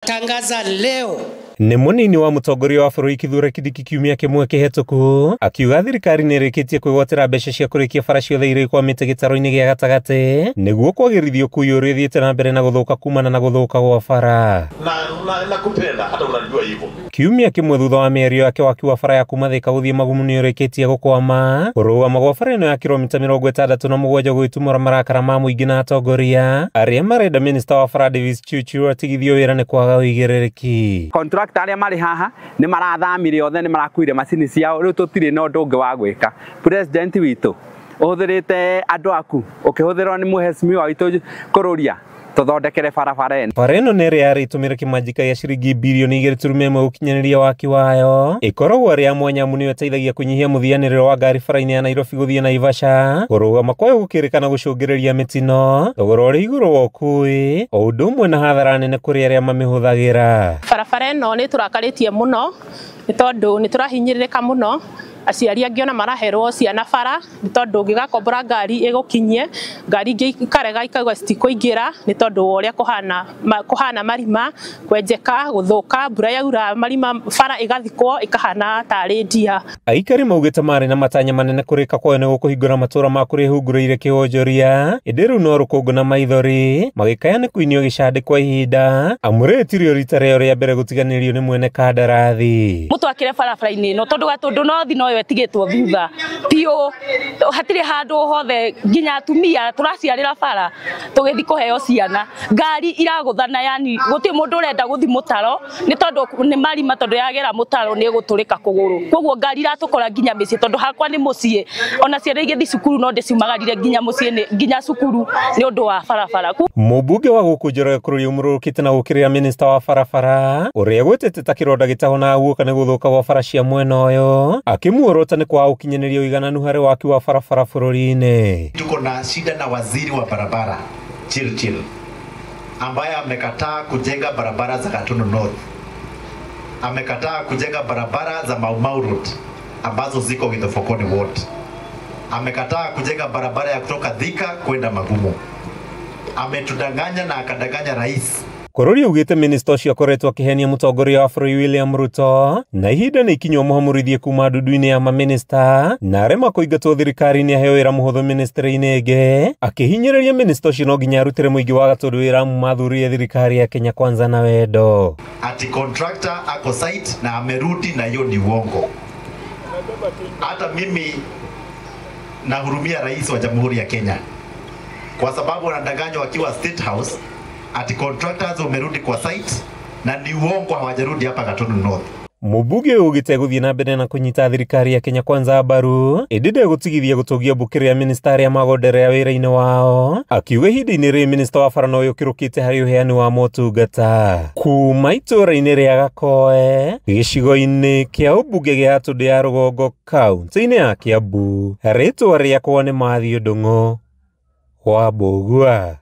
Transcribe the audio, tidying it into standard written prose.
Tangaza leo Nĩ mũnini wa mũtongoria wa bũrũri Kithure Kindiki kiumia kĩmwe kĩhetũku akiuga thirikari nĩ ĩrĩkĩtie kwĩgwatĩra mbeca cia kũrĩkia bara ciothe iria ikwamĩte gĩtaro-inĩ gĩa gatagatĩ nĩguo kwagĩrithia ũkui ũrĩa ũthiĩte na mbere na gũthũka kumana na gũthũka gwa bara. Na nakupenda hata unajua hivyo. Kiumia kĩmwe thutha wa mĩario yake waki wa bara ya kuma Thika gũthiĩ Magumu nĩ ũrĩkĩtie gũkwama. Kũrũgama gwa bara ĩno ya kilomita 67 gwĩtumũra marakara ma mũingĩ na atongoria arĩa marenda minista wa bara Davis Chirchir atigithio wĩra nĩ kwaga ũigĩrĩrĩki. Contractor arĩa marĩ haha nĩ marathamire othe, nĩ marakuire macini ciao, rĩu tũtirĩ na ũndũ ũngĩ wa gwĩka. President witũ ũhũthĩrĩte andũ aku ũkĩhũthĩrwo nĩ mũhecimiwa witũ kũrũria tũthondekere barabara ĩno. Bara ĩno nĩ ĩrĩa yarĩ ĩtũmĩre kĩmanjĩka gĩa ciringi birioni 2.1 gũkinyanĩria waki wayo. Ĩkoragwo ĩrĩ ya mwanya amu nĩyo ĩteithagia kũnyihia mũthianĩrĩro wa ngari bara-inĩ ya Nairobi gũthiĩ Naivasha. Kũrũgama kwayo gũkĩrĩkana gũcũngĩrĩria mĩtino, thogora ũrĩ igũrũ wa ũkui, o ũndũ ũmwe na hathara nene kũrĩ arĩa mamĩhũthagĩra. Barabara ĩno nĩ tũrakarĩtie mũno nĩ tondũ nĩ tũrahinyĩrĩrĩka mũno. Aciari angĩ ona maraherwo ciana bara nĩ tondũ ũngĩgakombora ngari ĩgũkinyie, ngari ingĩ ikarega ikauga citikũingĩra nĩ tondũ wa ũrĩa kũhana marima, kwenjeka, gũthũka, mbura yaura marima bara ĩgathikwo ĩkahana tarĩ ndia. Aikari maugĩte marĩ na matanya manene kũrĩka kwayo nĩ gũkũhingũra matũra ma kũrĩa ihungurĩire kĩwonjoria, ĩndĩ rĩu no rũkũngũ na maithori magĩkaya nĩ kũinio gĩcandĩ kwa ihinda amu rĩrĩ tirĩo rita rĩao rĩa mbere gũtiganĩrio nĩ mwene kandarathi. Mũtwakĩre barabara-inĩ ĩno tondũ Gatũndũ North noyo ĩtigĩtwo thutha biũ, hatirĩ handũ hothe nginya atumia tũraciarĩra bara tũgĩthiĩ kũheo ciana, ngari iragũthana, yani gũtirĩ mũndũ ũrenda gũthiĩ mũtaro nĩ tondũ nĩ marima, tondũ yagera mũtaro nĩ ĩgũtũrĩka kũgũrũ, koguo ngari iratũkora nginya mĩciĩ tondũ hakwa nĩ mũciĩ, ona ciana igĩthiĩ cukuru no ndĩciumagarire nginya mũciĩ nginya cukuru nĩ ũndũ wa barabara. Mũmbunge wa gũkũ Njoroge Kũrũri ũmũrũrũkĩte na gũkĩrĩra minista wa barabara ũrĩa gwĩtĩte ta kĩronda gĩtahonaga guoka nĩ gũthũka gwa bara cia mwena ũyũ akĩmuorota nĩ kwaga gũkinyanĩria ũigananu harĩ waki wa barabara bũrũri-inĩ. Tuko na shida na waziri wa barabara Chirchir ambaye amekataa kujenga barabara za Gatundu North, amekataa kujenga barabara za Mau Mau Road ambazo ziko Githofokoni Ward, amekataa kujenga barabara ya kutoka Thika kwenda Magumu, ametudanganya na akadanganya rais. Kũrũri augĩte minista ũcio akoretwo akĩhenia mũtongoria wa bũrũri William Ruto na ihinda nĩ ikinywo mũhamũrithie kuma ndundu-inĩ ya maminista na arema kũingatwo thirikari-inĩ aheo wĩra mũhũthũ ministry-inĩ ĩngĩ, akĩhinyĩrĩria minista ũcio no nginya arutĩre mũingĩ wa Gatũndũ wĩra amu mathurire thirikari ya Kenya Kwanza na wendo. Ati contractor ako site na amerudi, na hiyo ni uongo. Hata mimi nahurumia rais wa Jamhuri ya Kenya kwa sababu wanadanganywa wakiwa State House ati contractors wamerudi kwa site na ni uongo, hawajarudi hapa Gatundu North. Mũmbunge ũyũ augĩte gũthiĩ na mbere na kũnyita thirikari ya Kenya Kwanza mbaru ĩndĩ ndegũtigithia gũtũgia mbũkĩro ya minista arĩa magonderea wĩra-inĩ wao, akiuga ihinda-inĩ rĩrĩ minista wa bara nowe ũkĩrũkĩte harĩ ũheani wa motungata. Kuma itũũra-inĩ rĩa Gakoe gĩcigo-inĩ kĩa ũmbunge gĩa Gatũndũ ya Rũgongo kaũntĩ-inĩ ya Kiambu, rĩtwa rĩakwa nĩ Matthew Ndung'u wa Mbũgua.